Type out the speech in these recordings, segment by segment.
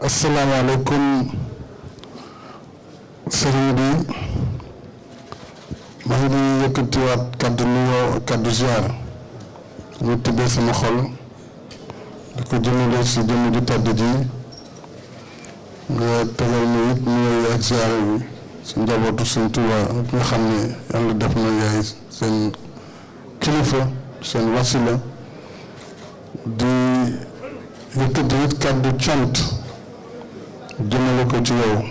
asalaamaaleykum sëriñ bi maa ngi yëkkatiwaat kaddu nuyoo kaddu ziar ñu tibbee sama xol di ko jëmale si jëmm ju tedd ji nga tegal ma it nuyoo ak ziar bi si njabootu Sëriñ Tuubaa nga xam ne yàlla def na yaay seen kilifa seen wasila di yëkkati it kaddu cant jëmale ko ci yow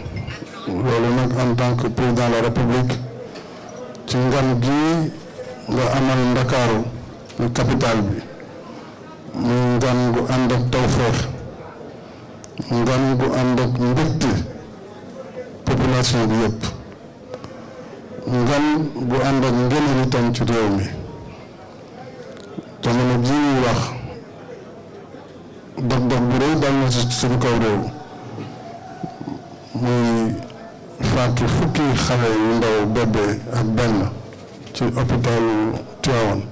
loolu nag en tant que président de la république ci ngan gi nga amal Ndakaaru muy capitale bi muy ngan gu ànd ak tawfeex ngan gu ànd ak mbégte population bi yëpp ngan gu ànd ak ngëneel itam ci réew mi jamono ji ñuy wax dog-dog bu rëy dal na ci suñu kaw réew muy faatu fukki xale yu ndaw bébé ak benn ci hôpitalu Tivaouane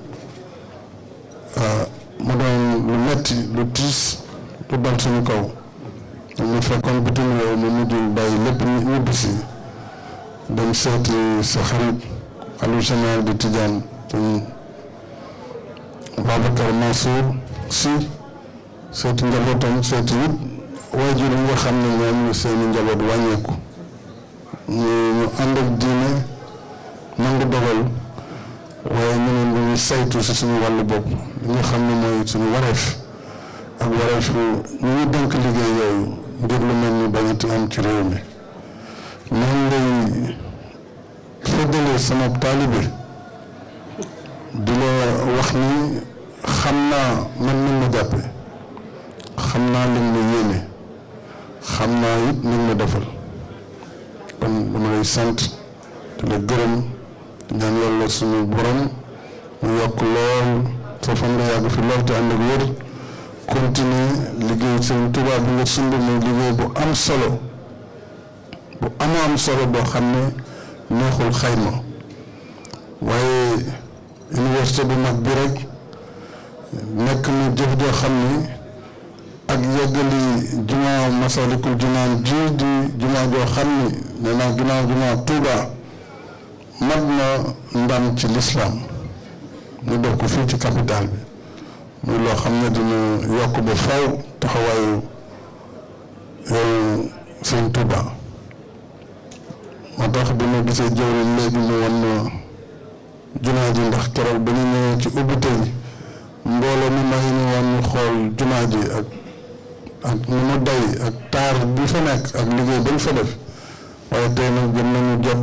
mu doon lu metti lu tiis lu dal suñu kaw ñu fekkoon bitim réew mu mujj bàyyi lépp ñibbi si dem seeti sa xarit xalifa général de Tidiane Babacar Mansour Sy seeti njabootam seeti it waajur yi nga xam ne ñoom seeni njaboot wàññeeku ñu ànd ak diine nangu dogal waaye ñu ne ñu saytu si suñu wàllu bopp li nga xam ne mooy suñu wareef ak wareefu ñu dénk liggéey yooyu ngir lu mel ni bañati am ci réew mi noonu lay feddalee sama taalibe di la wax ni xam naa man ni ma jàppe xam naa li ma yéene xam naa it ni ma defal kon dama lay sant di la gërëm ñaan yàlla suñu borom mu yokk lool sa fan nga yàgg fi lool te ànd ak wér continuer liggéey Sëriñ Tuubaa bi nga sumb muy liggéey bu am solo bu am solo boo xam ne neexul xayma waaye université bu mag bi rek nekk na jëf joo xam ni ak yeggali jumaa Masalikul Jinaan ji di jumaa joo xam ni nee naa ginnaaw jumaa Tuuba mat na ndam ci lislaam ñu def ko fii ci capital bi muy loo xam ne dina yokk ba faw taxawaayu yow Sëriñ Tuuba moo tax bi ma gisee jëwriñ léegi mu wan na jumaa ji ndax keroog ba ñu ñëwee ci ubbite bi mbooloo mi may ñu woon ñu xool jumaa ji ak ni mu day ak taar bi fa nekk ak liggéey bañ fa def waaye tey nag gën nañu jot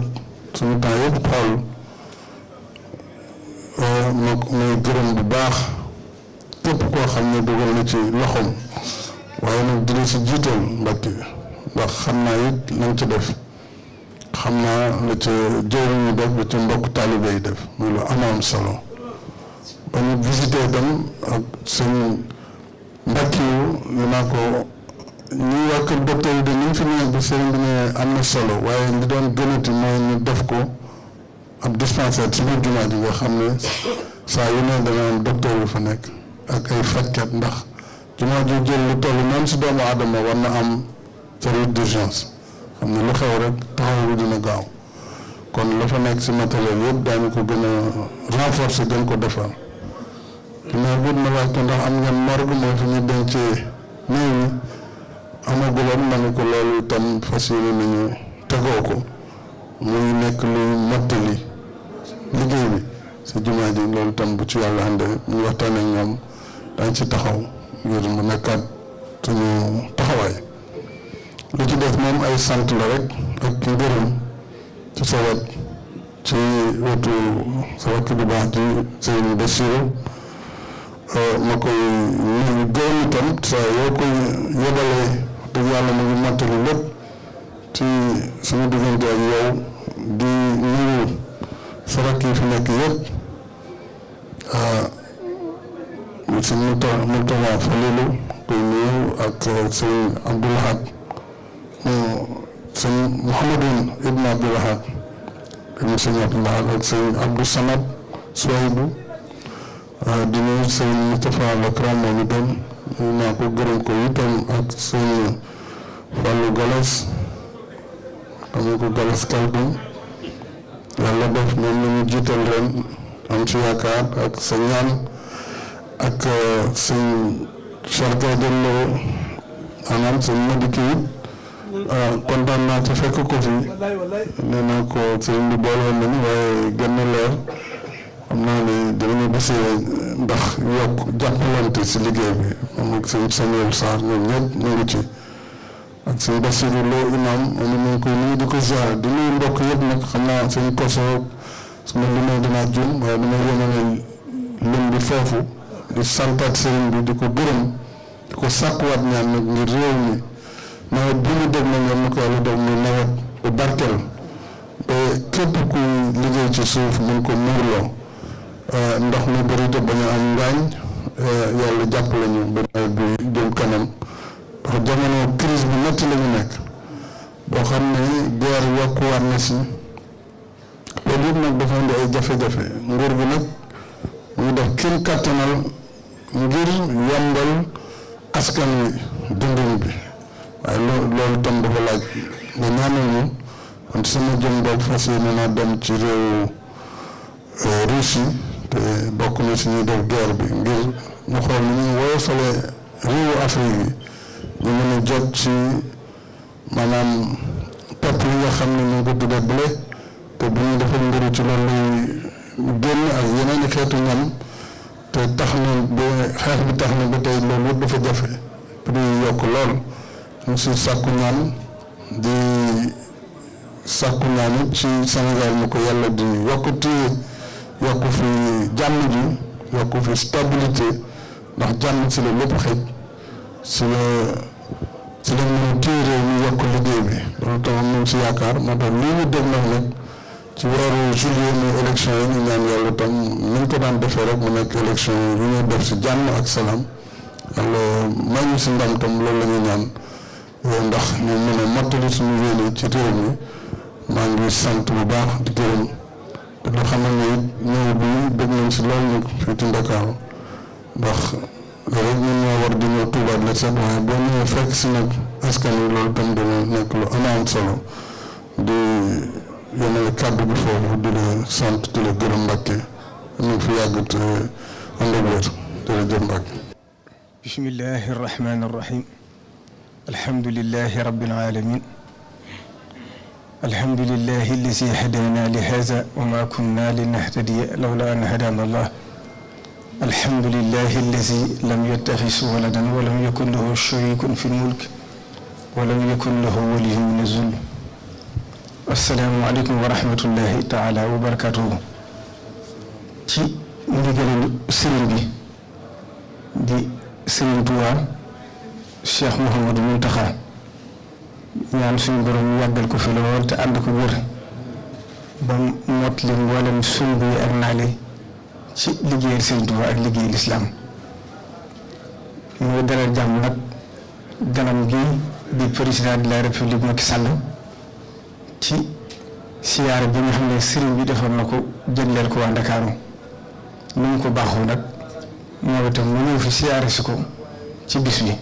suñu temps yëpp xool may gërëm bu baax képp koo xam ne dugal na ci loxoom waaye nag dina ci jiital Mbàkke ndax xam naa it lañ ci def xam naa la ca jëwriñu def la ca mbokk taalibe yi def muy lu am solo ba ñu visité itam ak seen Mbàkke yu naa ko ñuy waa kër docteur yi de ñu fi ñëwee bi sëriñ bi ne am na solo waaye li doon gënati mooy ñu def ko ab dispensaire ci biir jumaa ji nga xam ne saa yu ne dana am docteur yu fa nekk ak ay fajkat ndax jumaa ju jël lu toll même si doomu aadama war na am service d'urgence xam ne lu xew rek taxaw bi dina gaaw kon la fa nekk si matériel yëpp daañu ko gën a renforcer gën ko defar mais bu ma laaj ko ndax am ngeen morgue mooy fi ñu dencee néew ñi amaguloon ma ne ko loolu itam fas yéene nañu tegoo ko muy nekk lu mottali liggéey bi si jumaa ji loolu itam bu ci yàlla àndee ñu waxtaan ak ñoom dañ ci taxaw ngir mu nekkaat suñu taxawaay lu ci def moom ay sant la rek ak ngërëm ci sa wet ci wetu sa wet bu baax ci Sëriñ Bassirou ma koy nuyu gërëm itam saa yoo koy yebalee dëgg yàlla mu ngi mottali lépp ci suñu diggante ak yow di nuyu sa rakk yi fi nekk yëpp sëñ Mourtada Falilou koy nuyu ak sëñ Abdoulahad sëñ Mouhamadou Ibn Abdoulahad ibn sëñ Abdoulahad ak sëñ Abdou Samad Souaïbou di nuyu sëñ Moustapha Lakram moom itam naa ko gërëm ko itam ak sëñ Fallou Galas xam ko Galas Kalbum yàlla def ñoom la ñu jiital ren am ci yaakaar ak sa ñaan ak sëñ Charga Diallo maanaam sëñ Madiki kontaan naa ci fekk ko fi nee naa ko sëñ bi boole woon nañu waaye gën na leer xam naa ne dinañu gisee ndax yokk jàppalante si liggéey bi moom ak sëñ Samuel Sarr ñoom ñëpp ñu ngi ci ak sëñ Bassirou Lo imam moom ñu ngi koy nuyu di ko ziar di nuyu mbokk yëpp nag xam naa sëñ Koso su ma limee dinaa juum waaye dama yemale lim bi foofu di santaat sëriñ bi di ko gërëm di ko sàkkuwaat ñaan nag ngir réew mi nawet bi ñu dégg na ngeen ni ko yàlla def muy nawet bu barkeel ba képp ku liggéey ci suuf mun ko muurloo ndox mi bëri te bañ a am ngaañ yàlla jàppale ñu ba nawet bi jëm kanam ndax jamono crise bu métti la ñu nekk boo xam ne guerre yokkuwaat na si loolu yëpp nag dafa indi ay jafe-jafe nguur gi nag mu ngi def kenn kàttanal ngir yombal askan wi dundin bi waaye loolu tam dafa laaj nga ñaanal ñu man sama jëm bopp fas yéene naa dem ci réewu Russie te bokk na si ñuy def guerre bi ngir ñu xool ni ñuy woyofalee réewu Afrique yi ñu mën a jot ci maanaam pepp yi nga xam ne ñu ngi ko tuddee blé te bu ñu defal mburu ci loolu lay génn ak yeneen i xeetu ñam te tax na ba xeex bi tax na ba tey loolu yëpp dafa jafe prix yi yokk lool ñu si sàkku ñaan di sàkku ñaan it ci Sénégal mu ko yàlla di yokkute yokk fi jàmm ji yokk fi stabilité ndax jàmm si la lépp xëj si la mën a téye réew mi yokk liggéey bi loolu tamit ñu ngi si yaakaar moo tax lii ñu dégg nag ci weeru juillet muy élection yi ñu ñaan yàlla tam ni ñu ko daan defee rek mu nekk élection yi ñuy def si jàmm ak salaam yàlla may ñu si ndam tam loolu la ñuy ñaan ndax ñu mën a mottali suñu yéene ci réew mi maa ngi sant bu baax di gërëm te loo xamal ne it ñëw bi dégg nañ si loolu nag fii ci Ndakaaru ndax rek ñun ñoo war di ñëw Touba la set waaye boo ñëwee fekk si nag askan wi loolu tam dina nekk lu am solo di yemale kàddu bi foofu di la sant di la gërëm Mbàkke ñu fi yàgg te ànd ak wér jërëjëf Mbàkke. bismillahi rahmaani rahim alhamdulillahi rabbil alamin alhamdulillahi allazi hadana li haza wa ma kunna linahtadiya lawla an hadana allah alhamdulillahi allazi lam yattakhis waladan wa lam yakun lahu sharikun fi lmulk wa lam yakun lahu waliyyun min az-zull. assalaamu aleykum wa rahmatullahi taala wa barakatuhu. ci ndigalu sëriñ bi di sëriñ Tuubaa Cheikh Mouhamadou Mountakha ñaan suñu borom yàggal ko fi lool te ànd ko wér ba mot li mboolem sumb yi ak naali ci liggéeyal sëriñ Tuubaa ak liggéeyal lislaam ñu dalal jàmm nag ganam gi di président de la république Macky Sall ci siyaare bi nga xam ne sëriñ bi defoon na ko jëgleel ko waa Ndakaaru nu mu ko baaxoo nag moo itam mu ñëw fi siyaare si ko ci bis bi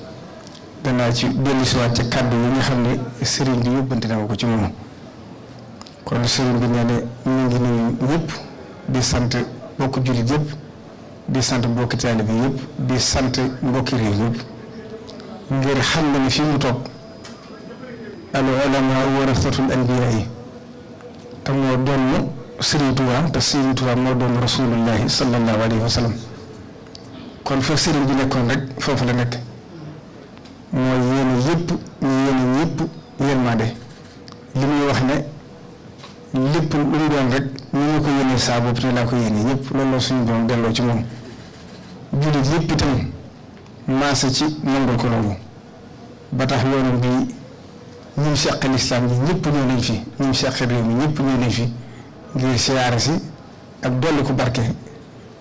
danaa ci dellusiwaat ci kàddu yi nga xam ne sëriñ bi yóbbante na ko ci moom kon sëriñ bi nee ne ñu ngi nuyu ñëpp di sant mbokki jullit yëpp di sant mbokki taalibe bi yëpp di sant mbokki réew yëpp ngir xam na ne fi mu toog al ulamaa warasatul anbiyaa yi te moo doon Sëriñ Tuubaa te Sëriñ Tuubaa moo doon rasulullahi sallallahu alayhi wa sallam kon fa sëriñ bi nekkoon rek foofu la nekk mooy yéene yëpp ñu yéene ñëpp yërmande li muy wax ne lépp lu mu doon rek ñu ngi ko yéene saa bopp ne laa ko yéene ñëpp loolu la suñu doon delloo ci moom jullit yëpp itam maasa ci nangul ko loolu ba tax yoonu bi ñim seq lislaam yi ñëpp ñëw nañ fi ñim seq réew mi ñëpp ñëw nañ fi ngir siyaare si ak dolli ko barke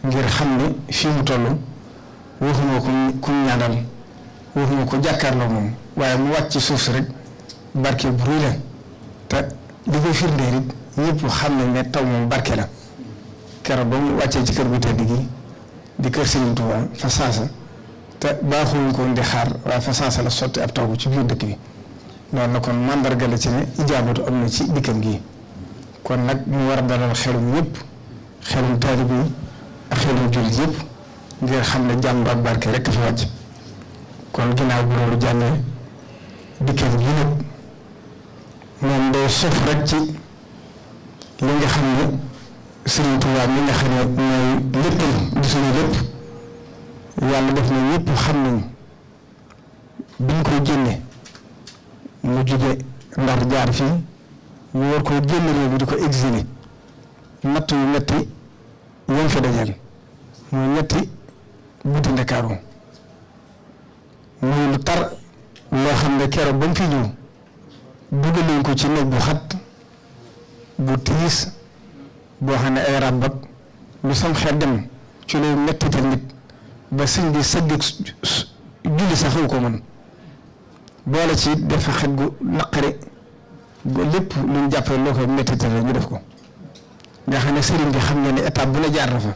ngir xam ne fii mu toll waxuma ko ku ñaanal waxuma ko jàkkaarloo moom waaye mu wàcc ci suuf si rek barke bu rëy la te li koy firndeel it ñëpp xam nañ ne taw moom barke la keroog ba mu wàccee ci kër gu tedd gi di kër Serigne Touba fa saasa te baaxuñ ko di xaar waaye fa saasa la sotti ab taw ci biir dëkk bi loolu na kon mandarga la ci ne ijaabatu am na ci dikkam gi kon nag mu war a dalal xelum ñëpp xelum taalibe yi ak xelum jullit yëpp ngir xam ne jàmm ak barke rek fi wàcc kon ginnaaw bu loolu jàllee dikkam gi nag moom day sof rek ci li nga xam ne Sëriñ Tuubaa mi nga xam ne mooy léppam di suñu lépp yàlla def na ñëpp xam nañ biñ koy génne mu jóge Ndar jaar fii ñu war koo génne réew bi di ko exilé natt yu metti yéen fa dajal muy ñetti guddi Ndakaaru muy lu tar loo xam ne keroog ba mu fi ñëw dugal ko ci néeg bu xat bu tiis boo xam ne ay ràbb ak lu sam xel dem ci lay mettital nit ba sëñ bi sëgg julli sax xaw ko mën boole ci def xet gu naqari lépp luñ jàppee loo koy mettital ñu def ko nga xam ne sëriñ bi xam ne ne étape bu la jaar na fa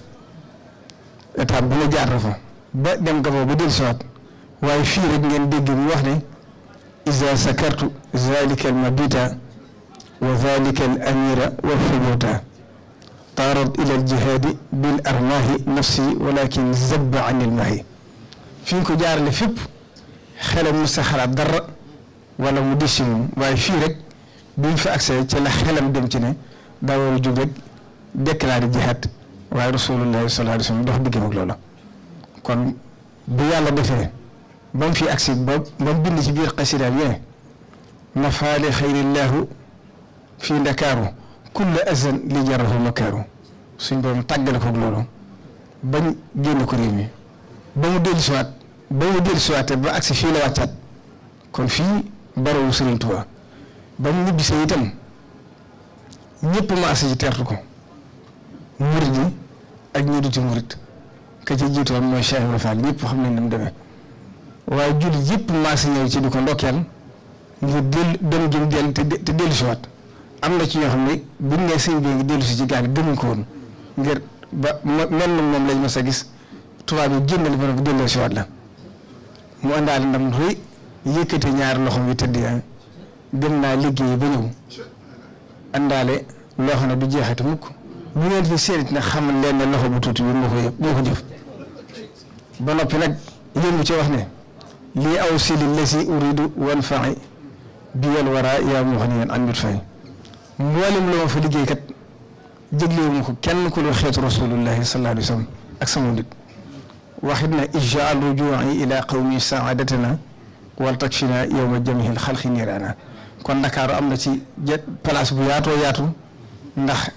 étape bu la jaar na fa ba dem Gabon ba dellusiwaat waaye fii rek ngeen dégg mu wax ne iza sakartu zalika al mabita wa zalika al amira wa fubuta taarat ila al jihaadi bil armaahi nafsi walakin zabba an il maahi fi ñu ko jaarale fépp xelam mu sa xalaat dara wala mu dis ci moom waaye fii rek bi ñu fi accès ci la xelam dem ci ne daa war a jóg rek déclaré jihaad waaye rasulullahi sallallahu alayhi wa sallam dox diggam ak loola kon bu yàlla defee ba mu fi accès ba mu bind ci biir xasidaam yee nafaali xayrillahu fii ndakaaru kulla azan li jarahu makaaru suñ borom tàggale ko loolu bañ génn ko réew mi ba mu dellusiwaate ba agsi fii la wàccaat kon fii barawu Sëriñ Tuubaa ba mu ñibbisee itam ñëpp maase ci tertu ko murid yi ak ñi duti murid ka ci jiitoon mooy Cheikh Ibrahima Fall ñëpp xam nañ ne mu demee waaye jullit yëpp maase ñëw ci di ko ndokkeel ngir dem gi mu dellu te dellusiwaat am na ci ñoo xam ne buñ nee sëñ bi ngi dellusi ci gaal gëmuñ ko woon ngir ba mel na moom lañ mës a gis tubaab yi génnal ba bu dellusiwaat la mu àndaale ndam rëy yëkkati ñaari loxoom yi tëdd yaa dem naa liggéey ba ñëw àndaale loo xam ne du jeexati mukk bu ngeen fi séenit nag xamal leen ne loxo bu tuuti bi moo ko jëf ba noppi nag yëngu ci wax ne lii aw sili lesi uridu wan faxi bi wal wara yaa moo xam ne yéen an mit fay mboolem lu ma fa liggéey kat jéglewu ma ko kenn ku lu xeetu rasulullahi sallallahu alayhi wa sallam ak sama nit waxit na ijjaal rujuu'i ila qawmi saadatana wal takfina yowma jamihil xalqi niiraana kon Ndakaaru am na ci place bu yaatu ndax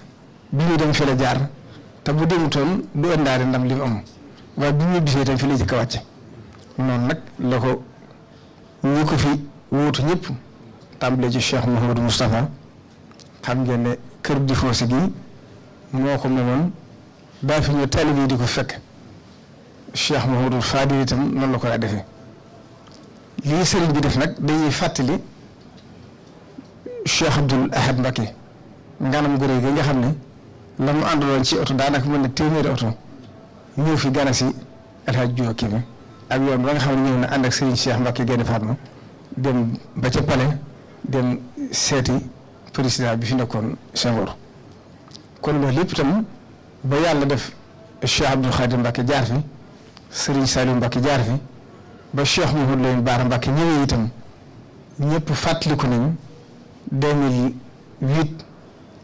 bi ñu dem fi la jaar te bu demutoon du ëndaare ndam li mu am waaye bi ñu bisee tam fi la jëkk a wàcc noonu nag la ko ñi ko fi wuutu ñëpp tàmbalee ci Cheikh Mouhamadou Moustapha xam ngeen ne kër di foosi gi moo ko moomoon daa fi ñëw taalibe yi di ko fekk Cheikh Mouhamadou Fadil itam noonu la ko daa defee lii sëriñ bi def nag dañuy fàttali Cheikh Abdoul Ahad Mbacké nganam gu rëy gi nga xam ne la mu àndaloon ci oto daanaka mën na téeméeri oto ñëw fi gana si El Hadj Diouf Kébé ak yoon ba nga xam ne ñëw na ànd ak Serigne Cheikh Mbacké Gaïndé Fatma dem ba ca Palais dem seeti président bi fi nekkoon Senghor kon loolu lépp itam ba yàlla def Cheikh Abdoul Khadir Mbacké jaar fi Serigne Saliou Mbacké jaar fi ba Cheikh Mouhamadou Lamine Bara Mbacké ñëwee itam ñëpp fàttaliku nañ 2008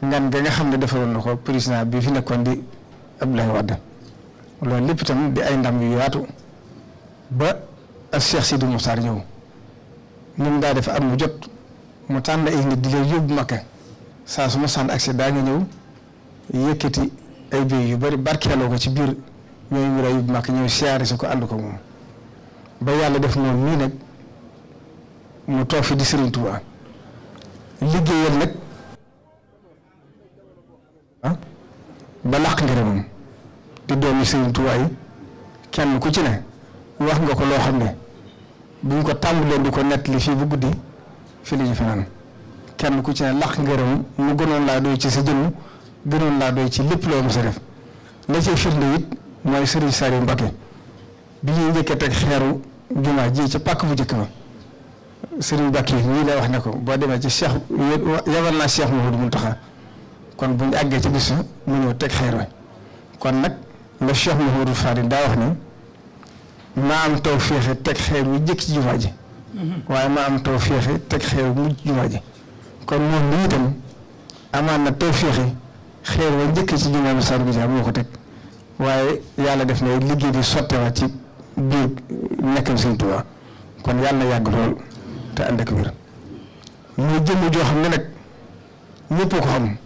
ngan ga nga xam ne defaroon na ko président bi fi nekkoon di Abdoulaye Wade loolu lépp itam di ay ndam yu yaatu ba ak Cheikh Sidi Moukhtar ñëw ñun daa def at mu jot mu tànn ay nit di leen yóbbu Makka saa su ma sànn accès daa nga ñëw yëkkati ay béy yu bari barkeeloo ko ci biir ñooñu mu daa yóbbu Makka ñëw siyaare si ko ànd ko moom ba yàlla def moom nii nag mu toog fi di Serigne Touba liggéeyal nag ba làq ngërëmam di doomi Serigne Touba yi kenn ku ci ne wax nga ko loo xam ne buñ ko tàmbalee di ko nettali fii bu guddi fii la ñu fanaan kenn ku ci ne làq ngërëmam mu gënoon laa doy ci sa jëmm gënoon laa doy ci lépp loo mos a def la cay firnde it mooy Serigne Saliou Mbacké bi ñuy njëkkee teg xeeru jumaa ji ca pàkk bu njëkk ba Serigne Bakki ñii lay wax ne ko boo demee ci Cheikh yabal naa Cheikh Mouhamadou Mountakha kon bu ñu àggee ci bis mu ñëw teg xeer wi kon nag la Cheikh Mouhamadou Fadil daa wax ni maa am taw féexe teg xeer wi jëkk ci jumaa ji waaye maa am taw féexe teg xeer wi mujj ci jumaa ji kon moom lii itam amaan na taw féexe xeer wa njëkk ci jumaa bi Saalum Dia moo ko teg waaye yàlla def na liggéey di sottewaat ci biir nekkam Sëriñ Tuubaa kon yàlla na yàgg lool te ànd ak wér muy jëmm joo xam ne nag ñëpp ko xam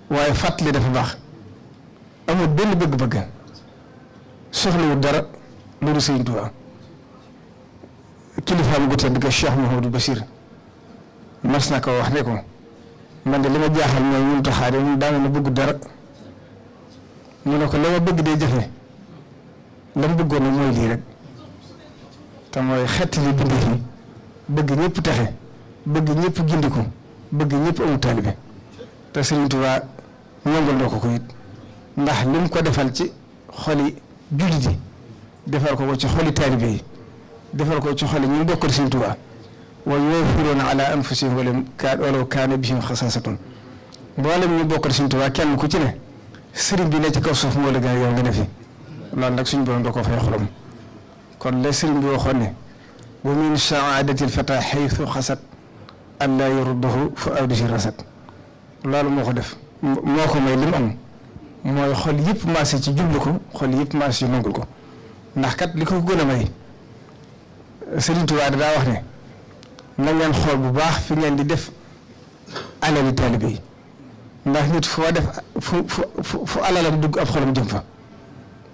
waaye fàttali dafa baax amul benn bëgg-bëgg soxlawul dara loolu Sëriñ Tuubaa kilifaam gu tedd ga Cheikh Mouhamadou Bachir mas na ko wax ne ko man de li ma jaaxal mooy ñun taxaare ñun daana na bëgg dara mu ne ko la ma bëgg dee jafe la mu bëggoon nag mooy lii rek te mooy xetti li bindi fi bëgg ñëpp texe bëgg ñëpp gindiku bëgg ñëpp amul taalibe te Sëriñ Tuubaa nangul na ko it ndax li mu ko defal ci xoli jullit yi defal ko ci xoli taalibe yi defal ko ci xoli ñu bokkal Sëriñ Tuubaa wa yu'thiruuna ala anfusihim walaw kaana bihim xasaasatun mboolem ñu bokkal Sëriñ Tuubaa kenn ku ci ne sëriñ bi ne ci kaw suuf moo la gën a yow nga ne fi loolu nag suñu borom da ko fay xolam kon la sëriñ bi waxoon ne wa min saadati lfata xaytu xasat an laa yuruddahu fa awdihi rasat loolu moo ko def moo ko may li mu am mooy xol yëpp maase ci jublu ko xol yëpp maase ci nangul ko ndax kat li ko gën a may Sëriñ Tuubaa daa wax ne na ngeen xool bu baax fi ngeen di def alali taalibe yi ndax nit foo def fu alalam dugg ab xolam jëm fa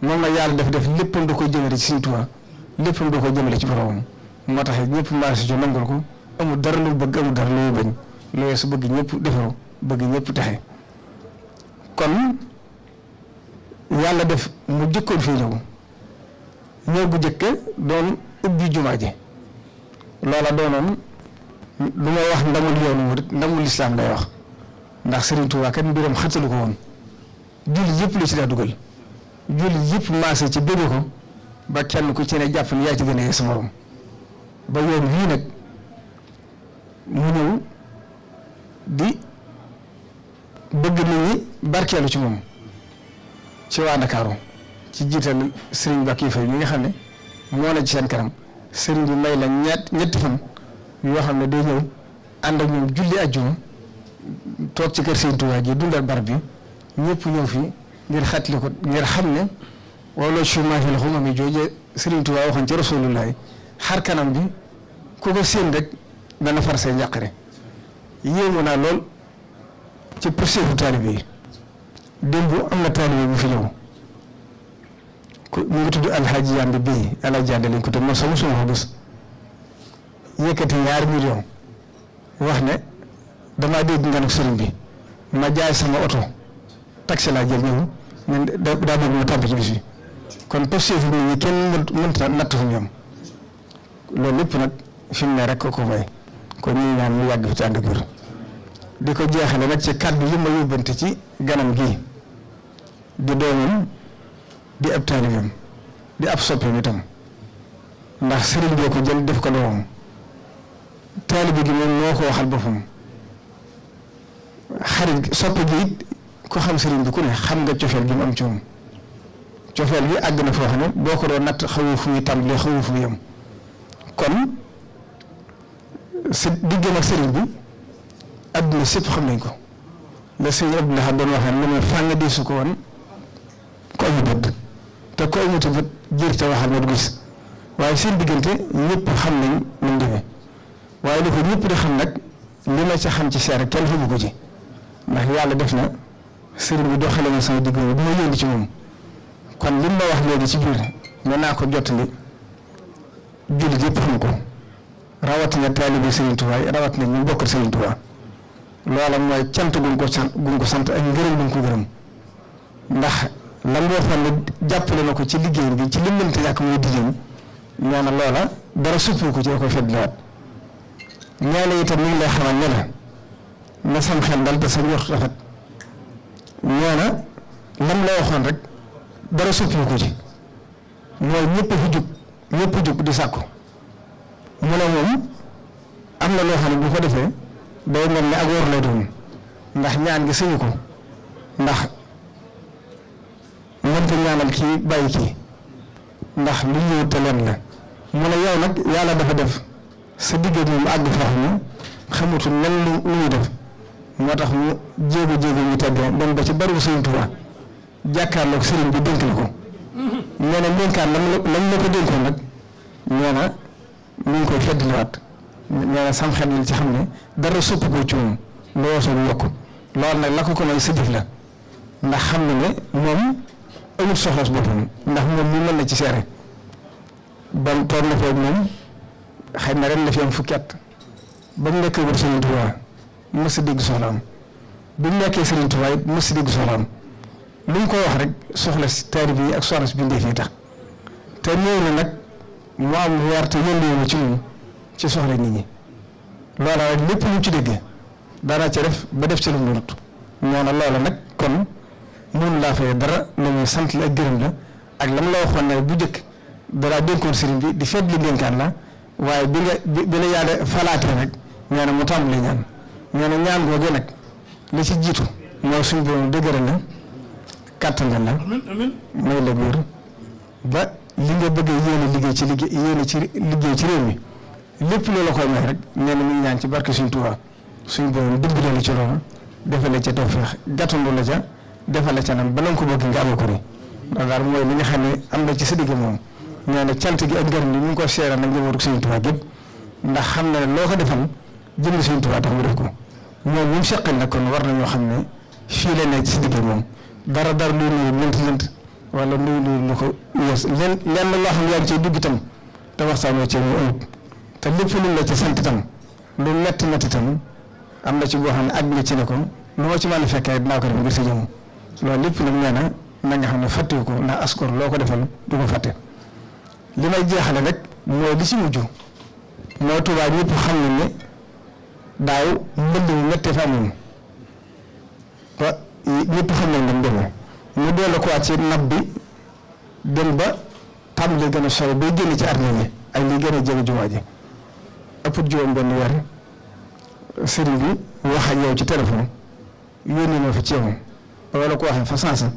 moom la yàlla def léppam da koy jëmale ci Sëriñ Tuubaa léppam da koy jëmale ci boromam moo tax ñëpp maase ci nangul ko amul dara lu bëgg amul dara lu bañ loolu su bëgg ñëpp defaru bëgg ñëpp taxe kon yàlla def mu jëkkoon fii ñëw bu jëkk doon ubbi jumaa ji loola doonoon lu may wax ndamul yoonu murit ndamul lislaam lay wax ndax Sëriñ Tuubaa kat mbiram xëttalu ko woon jullit yëpp la ci daa dugal jullit yëpp maase ci bëgg ko ba kenn ku ci ne jàpp ni yaa ci gën a yee sa morom ba yoon wii nag mu ñëw di bëgg nit ñi barkeelu ci moom ci waa Ndakaaru ci jiital Serigne Bakki Faye mi nga xam ne moo na ci seen kanam Serigne bi may la ñetti fan yoo xam ne day ñëw ànd ak ñoom julli àjjuma toog ci kër Serigne Touba gi dundal barab bi ñëpp ñëw fii ngir xatli ko ngir xam ne wala chuma fi la xuma mi jooje Serigne Touba waxoon ci Rasulullahi xar kanam bi ku ko séen rek dana far say njàqare yéemu naa lool ci poursuivu taalibe yi démb am na taalibe bu fi ñëw mu ngi tudd Alhaji Yande bii Alhaji Yande lañ ko tudd man sama suma ko gis yëkkati $2 millions wax ne damaa dégg nga nag sëriñ bi ma jaay sama oto taxi laa jël ñëw man daa bëgg ma tàmp ci bis bi kon poursuivu nit ñi kenn mënta natt fu ñoom loolu lépp nag fi mu ne rek ko may kon ñu ñaan mu yàgg fi ci ànd ak wér di ko jeexale nag ci kàddu yi ma yóbbante ci ganam gi di doomam di ab taalibeem di ab soppeem itam ndax sëriñ boo ko jël def ko doomam taalibe gi moom moo ko waxal boppam xarit soppe gi it ko xam sëriñ bi ku ne xam nga cofeel gi mu am ci moom cofeel gi àgg na foo xam ne boo ko doon natt xawu fu muy tàmbalee xawu fu muy yem kon si diggam ak sëriñ bi adduna sépp xam nañ ko la sëriñ Abdoulaye doon wax ne lu ma fànn di su ko woon ko amu bët te ko amuti bët jër te waxal ma du gis waaye seen diggante ñëpp xam nañ nu mu demee waaye li ko ñëpp di xam nag li ma ca xam ci seere kenn xamu ko ci ndax yàlla def na sëriñ bi doxale na sama digg bi ma yónni ci moom kon li ma wax léegi ci biir mën naa ko jottali jullit yëpp xam ko rawatina taalibe Sëriñ Tuubaa rawatina ñu bokkal Sëriñ Tuubaa loola mooy cant gu ko sant ak ngërëm gu ko gërëm ndax lan boo xam ne jàppale na ko ci liggéey bi ci lim mënta ñàkk muy diggéen nee na loola dara suppu ko ci da koy feddliwaat ñaane itam mi ngi lay xamal ne la na sam xel dal te sa njort rafet nee na lam la waxoon rek dara suppu ko ci mooy ñëpp fi jug di sàkku mu ne moom am na loo xam ne bu ko defee day mel ne ak wóor lay doon ndax ñaan gi sëñu ko ndax mënta ñaanal kii bàyyi kii ndax lu ñëw te leen la mu ne yow nag yàlla dafa def sa digg moom àgg foo xam ne xamutul lan lu ñuy def moo tax mu jéego ñu teddee dem ba ci bariwul Sëriñ Tuubaa jàkkaarloog sëriñ bi dénk la ko nee na dénkaan lam la ko dénkoon nag nee na mu ngi koy feddliwaat nee na sam xel ci xam ne dara sopp ko ci moom loo soo yokk loolu nag la ko may sa jëf la ndax xam ne ne moom amul soxla si boppam ndax moom mi mën na ci seere ban toog na foofu moom xëy na ren la fi am fukki at ba mu nekkee wër Sëriñ Tuubaa mës a dégg soxlaam bi mu nekkee Sëriñ Tuubaa it mës a dégg soxlaam lu mu koy wax rek soxla si taalibe yi ak soxla si bindee fii tax te ñëw na nag mu am weer te yëngu ci moom ci soxla nit ñi loola rek lépp lu ci dégg daanaa ca def ba def ci lu mu mënut ñoo na loola nag kon mënu laa fay dara la ñuy sant la ak gërëm la ak lam la waxoon ne bu njëkk dalaa dénkoon sëriñ bi di fedd li dénkaan la waaye bi la yàlla falaatee nag ñoo ne mu tàmbali ñaan ñoo ne ñaan googu nag li ci jiitu mooy suñu borom dëgëral la kàttangal la may la góor ba li nga bëgg yéene liggéey ci liggéey ci réew mi lépp loolu koy may rek nee na mu ngi ñaan ci barke suñu Tuubaa suñu borom dimbale la ci loolu defal la ca tawfeex gàttandu la ca defal la ca nam ba ko bëgg nga amee ko ni loolu daal mooy li nga xam ne am na ci sa digg moom nee na cant gi ak ngërëm li ñu ngi ko seeral nag njabootu Sëriñ Tuubaa gépp ndax xam na ne loo ko defal jëm Sëriñ Tuubaa tax mu def ko moom ñu seqal nag kon war nañoo xam ne fii la nekk ci digg moom dara lu nuyu lënt wala nuyu lu ko yées lenn loo xam ne yaa ngi cay dugg itam te waxtaanoo ci mu ëllëg te lépp lu la ci sant itam lu métti itam am na ci boo xam ne àgg nga ci ne ko lu ma ci mën a fekkee dinaa ko def ngir sa jëmm loolu lépp nag nee na nga xam ne fàttewu ko ndax askor loo ko defal du ko fàtte li may jeexale rek mooy li ci mujj mooy Tuubaa ñëpp xam nañ ne daaw mbënd mu méttee fa amoon ba ñëpp xam nañ ne demee mu dellu ko waat ci nab bi dem ba tàmbali gën a sori bay génn ci armée yi ak li gën a jege jumaa ji ëpp juróom benn weer sëriñ bi wax ak yow ci téléphone yónnee ma fa ci yow wala ko waxee fa sansa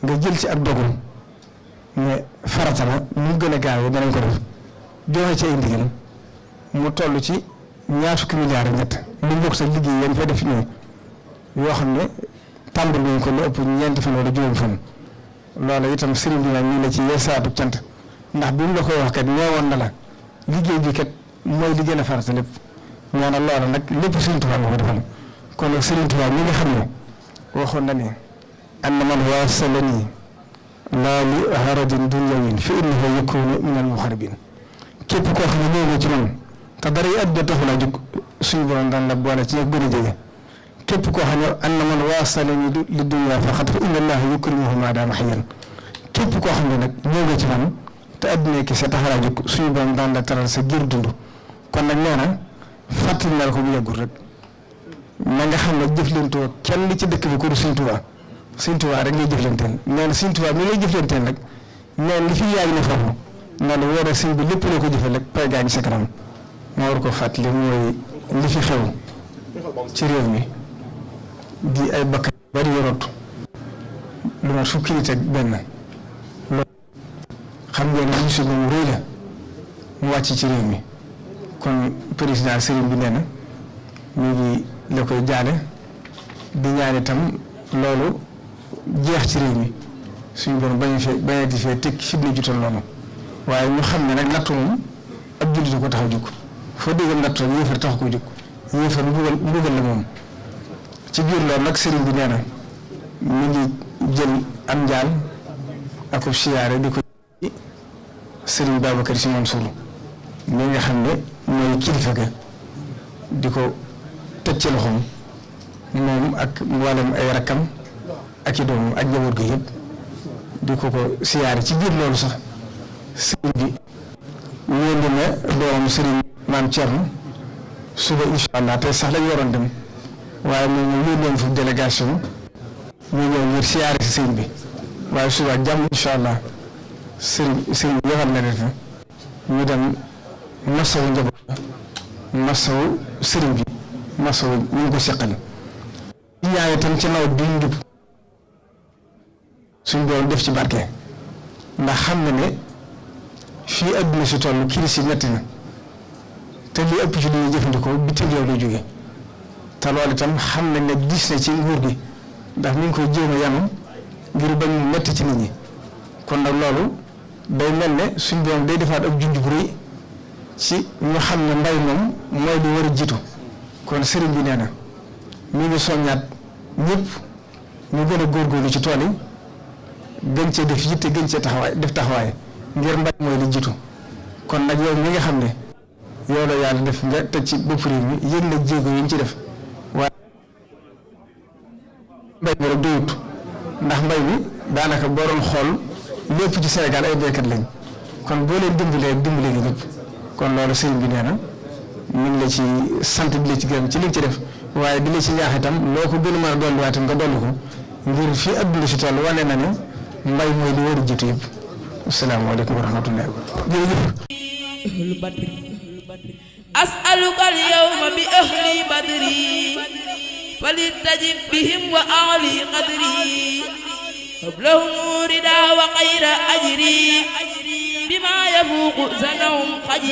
nga jël ci ak dogal mais farata la mu gën a gaawee danañ ko def joxe ci ay ndigal mu toll ci ñaar fukki milliards ak ñett lu bokk sa liggéey yañ fay def ñoom yoo xam ne tàmbali nañ ko lu ëpp ñeenti fan wala juróom fan loolu itam sëriñ bi nag ñu la ci yeesaatu cant ndax bi mu la koy wax kat ñeewoon na la liggéey bi kat mooy li gën a farata lépp ñoo na loola nag lépp Sëriñ Tuubaa nga ko defal kon nag Sëriñ Tuubaa mi nga xam ne waxoon na ne anna man waasalani laa li haradin dunyawin fa innahu yakunu min al muharibin képp koo xam ne ñëw nga ci man te dara yi àdduna taxul a jóg suñu borom daan la boole ci gën a jege képp koo xam ne anna man waasalani li dunya faqat fa inna allaha yukrimuhu ma daama hayyan képp koo xam ne nag ñëw nga ci man te àdduna ki sa taxal a jóg suñu borom daan la taral sa giir dund kon nag nee na fàttali naa ko bu yàggul rek na nga xam ne jëflantoo kenn ci dëkk bi ko du Sëriñ Tuubaa Sëriñ Tuubaa rek ngay jëflanteel nee na Sëriñ Tuubaa mi ngay jëflanteel rek nee li fi yaay ne foofu nee na wóor sëñ bi lépp loo ko jëfal rek pay gaa ngi sa kanam moo war ko fàttali mooy li fi xew ci réew mi di ay bakkan bari yorot lu mat fukki nit ak benn loolu xam ngeen ne musiba mu rëy la mu wàcc ci réew mi kon président sëriñ bi nee na mu ngi la koy jaale di ñaan itam loolu jeex ci réew mi suñu borom bañ a di fee teg fitna jutal loolu waaye ñu xam ne nag nattu moom ab jullit ko tax a jóg foo déggal nattu rek yéefar tax ko jóg yéefar mbugal la moom ci biir loolu nag sëriñ bi nee na mu ngi jël am njaal ak siyaare di ko sëriñ Babacar Sy Mansour mi nga xam ne mooy kilifa ga di ko teg ci loxoom moom ak mboolem ay rakkam ak i doomam ak njaboot gi yëpp di ko siyaare ci biir loolu sax sëriñ bi yónni na doomam sëriñ maam Thierno suba incha allah tey sax lañ waroon dem waaye moom mu yónnoon fu délégation ñu ñëw ngir siyaare si sëriñ bi waaye suba jàmm incha allah sëriñ bi yebal na leen fa ñu dem masawu njaboot masawu sëriñ bi masawu ñu ngi ko seqal ñaan itam ci nawet bi njub suñ doon def ci barke ndax xam na ne fii adduna si toll crise yi metti na te li ëpp ci li ñuy jëfandikoo bitim réew lay jóge te loolu itam xam nañ ne gis na ci nguur gi ndax mi ngi koy jéem a yanu ngir bañ mu metti ci nit ñi kon nag loolu day mel ne suñ doom day defaat ak junj bu rëy ci ñu xam ne mbay moom mooy lu war a jiitu kon sëriñ bi nee na mi ngi soññaat ñëpp ñu gën a góorgóorlu ci tool yi gën cee def yitte gën cee taxawaay ngir mbay mooy li jiitu kon nag yow mi nga xam ne yow la yàlla def nga teg ci bopp réew mi yëg na jéego yi ñu ci def waaye mbay mi rek doyut ndax mbay mi daanaka boo doon xool lépp ci Sénégal ay béykat lañ kon boo leen dimbalee nga ñëpp kon loolu sëriñ bi nee na mi ngi la ci sant di la ci gërëm ci li ci def waaye di la ci ñaax itam loo ko gën a mën a dolliwaat nga dolli ko ngir fii adduna si toll wane na ne mbay mooy li war a jiitu yëpp. asalaamaaleykum wa rahmatullahi wa barakatuh. أسألك اليوم بأهل بدري فلتجب بهم وأعلي قدري قبلهم ردا وخير أجري بما يفوق زنهم قد